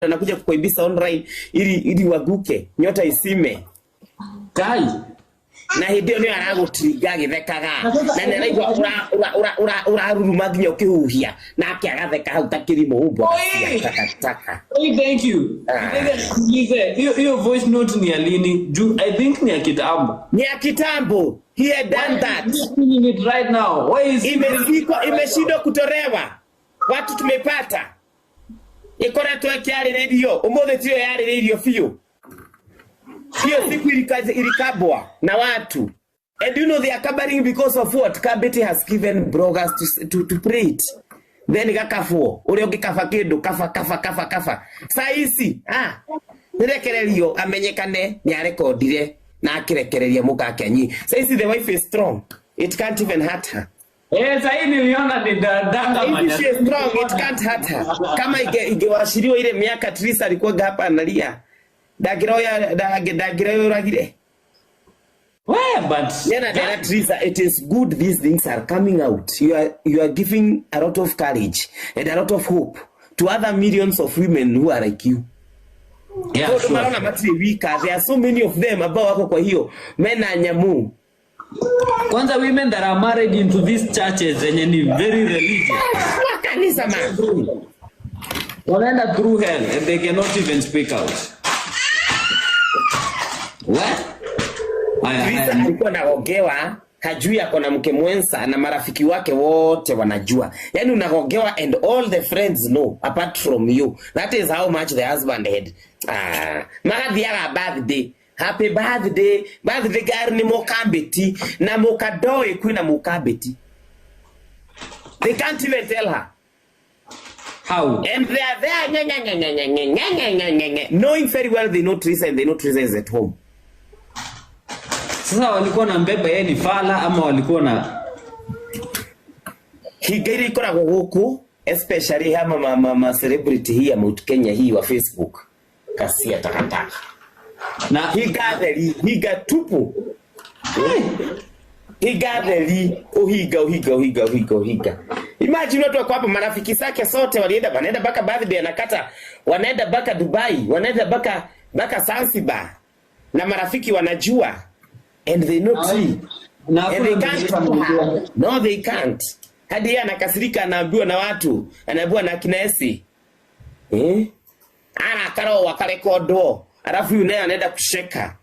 Anakuja kukuibisa online ili waguke nyota isime. Kai. Na hĩndĩ ĩyo nĩyo aragũtiringa agĩthekaga na nĩ araigua ũraruruma nginya ũkĩhuhia nake agatheka hau ta kĩrimũ umbwa Oi! cia takataka. Hey, thank you. Ah. Niulize, hiyo voice note ni ya lini? Juu I think ni ya kitambo. Ni ya kitambo. He had done that. He's feeling it right now. Why is Imefikwa, imeshindwa kutolewa, watu tumepata ikoretwo ĩkĩarĩrĩrio ũmũthĩ tiyo yarĩrĩirio biũ. Hiyo siku ilikabwa na watu, and you know they are covering because of what Kabete has given bloggers to play it, then gakabwo ũrĩa ũngĩkaba kĩndũ kaba kaba kaba kaba. Saa ici ah nĩrekererio amenyekane nĩ arekondire na akĩrekereria mũkake anyi. Saa ici the wife is strong, it can't even hurt her. Eh, sasa hii niliona ni dadanga. If she is strong, it can't hurt her. Kama ingewashiriwa ile miaka Trisa alikuwa hapa analia. Ndagiroya ndagiroya uragire. We, but Yana dada Trisa, it is good these things are coming out. You are giving a lot of courage and a lot of hope to other millions of women who are like you. Yeah, Tondũ sure. marona matirĩ wika. There are so many of them ambao wako kwa hiyo mena nyamu. Kwanza women that are married into these churches zenye ni very religious. Kwa kanisa, man. Wanaenda through hell and they cannot even speak out. What? Aya, Trisa aya. alikuwa anagogewa, hajui ako na mke mwenza na marafiki wake wote wanajua. Yani unagogewa and all the friends know apart from you. That is how much the husband had. Ah, magathiaga birthday. Happy birthday, birthday girl ni mukambiti na mukadoe kwina mukambiti. They can't even tell her. How? And they are there nya, nya, nya, nya, nya, nya, nya, nya, nya, nya, nya, knowing very well they know Teresa and they know Teresa is at home. Sasa walikuwa na mbeba yeye ni fala ama walikuwa na Hinga iria ikoragwo gũkũ, especially hama ma celebrity hii ya Mount Kenya hii wa Facebook kasia takataka. Na hinga theri, hinga tupu, hinga theri, uhinga uhinga uhinga uhinga uhinga. Imagine watu wako hapa, marafiki zake sote walienda, wanaenda mpaka birthday anakata, wanaenda mpaka Dubai, wanaenda mpaka Zanzibar na marafiki wanajua and they know tree na and they hakuna can't mtu anajua. No, they can't. Hadi yeye anakasirika, anaambiwa na watu, anaambiwa na akina Esi, eh, arakaro wakarekondwo, alafu yule naye anaenda kusheka.